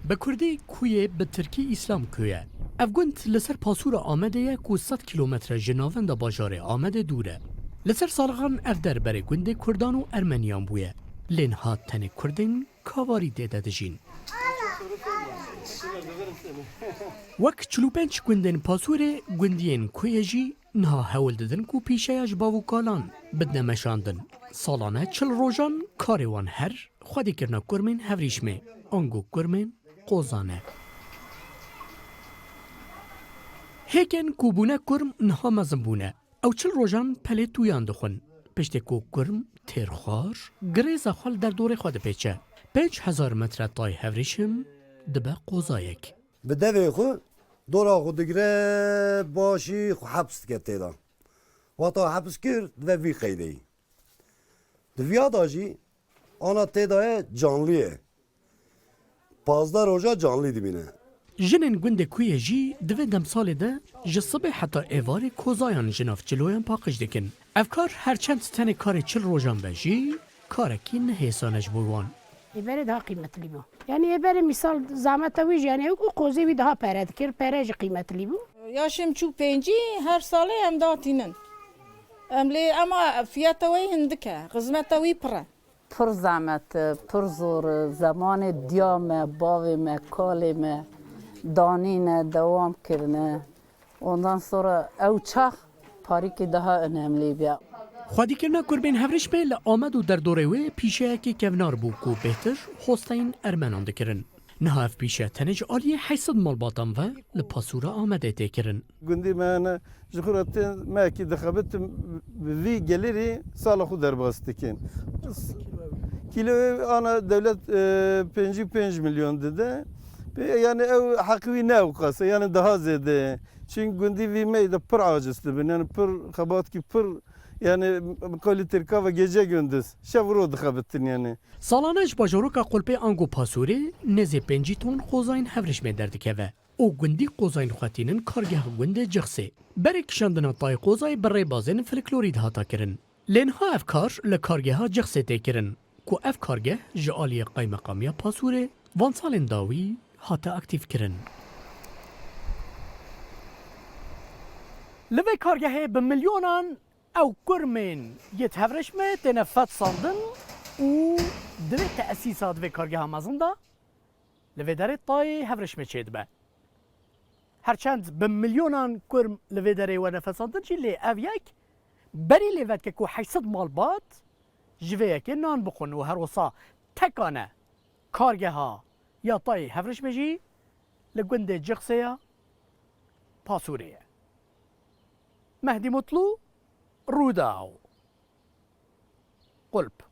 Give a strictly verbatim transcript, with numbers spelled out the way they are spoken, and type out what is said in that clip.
Bi kurdî Kuyê, bi tirkî Îslam Köyü. Ev gund li ser pasûra Amedê ye ku sed kîlometre ji navenda bajarê Amedê dûr e. Li ser salixan ev der berê gundê kurdan û ermeniyan bûye. Lê niha tenê kurdên kavarî tê de dijîn. Wek çil û pênc gundên pasûrê, gundiyên Kuyê jî niha hewl didin ku pîşeya ji bav û kalan bidine meşandin. Salane çil rojan karê wan her xwedîkirina kurmên Hevrîşmê, ango kurmên Qozan e. Hêkên ku bûne kurm niha mezin bûne. Ew çil rojan pelê tûyan dixwin. Piştê ku kurm têr xwar, girêza xwe li derdorê xwe dipêçe. Pênc hezar metre tayê Hevrîşim dibe qozayek. Bi devê xwe dora xwe digire, başî xwe heps dike tê de. Wata heps kir, dibe vî qeydeyî. Di viya de jî ana tê de ye, canlî ye. Pazdeh roja canlî dibîne. Jinên gundê Kuyê jî di vê demsalê de ji sibê heta êvarê kozayan ji nav çiloyan paqij dikin. Ev kar her çend tenê karê çil rojan be jî, karekî nehêsan e ji bo wan. Êberê daha qîmetlî bû. Yanî êberê mîsal zehmeta wî jî, yanî ew qozê wî daha pere dikir, pere jî qîmetlî bû. Ya şêm çû pêncî, her salê em datînin. Em lê ema fiyata wê hindik e, xizmeta wî pir e. Pir zehmet e, pir zor e, zemanê diya me, bavê me, kalê me danîne, dewam kirine. Ondan sonra ew çax parîkê daha önemlî bûye. Xwedîkirina kurmên Hevrişmê li Amed û derdorê wê pîşeyekî kevnar bû ku bêhtir hosteyên ermenan dikirin. Niha ev pîşe tenê ji aliyê heyt sed malbatan ve li pasûra Amedê tê kirin. Gundî me hene, ji xwe re tên mehekî dixebitin, bi vî gelirî sala xwe derbas dikin. Kîloyê ana dewlet, e, pêncî pênc milyon dide. Pê, yani ew heqî wî ne ewqas e, yani daha zêde ye. Çin gundî vî mey de pir aciz dibin, yani pir xebatkî pir, yani bi qewlî tirka ve gece gündüz, şev û roj dixebitin yani. Salane ji bajaroka Qulpê ango Pasûrê nêzê pêncî ton qozayên Hevrişmê derdikeve û gundî qozayên xwe tînin kargeha gundê Cixsê. Berê kişandina tayê qozayê bi rêbazên folklorî dihata kirin. Lê niha ev kar li kargeha Cixsê tê kirin, ku ev kargeh ji aliyê Qaymeqamiya Pasûrê van salên dawî hate aktîf kirin. Li vê kargehê bi milyonan ew kurmên yê Hevrişmê têne fedsandin û di vê tesîsa, di vê kargeha mezin de li vê derê tayê Hevrişmê çêdibe. Herçend bi milyonan kurm li vê derê wene fedsandin jî, lê ev yek berî lê vedike ku heyt sed malbat ji vê yekê nan bixwin û her wisa tekane kargeha ya tayê Hevrişmê jî li gundê Cixsê ya Pasûrê ye. Mehdî Mutlu, Rûdaw, Qulp.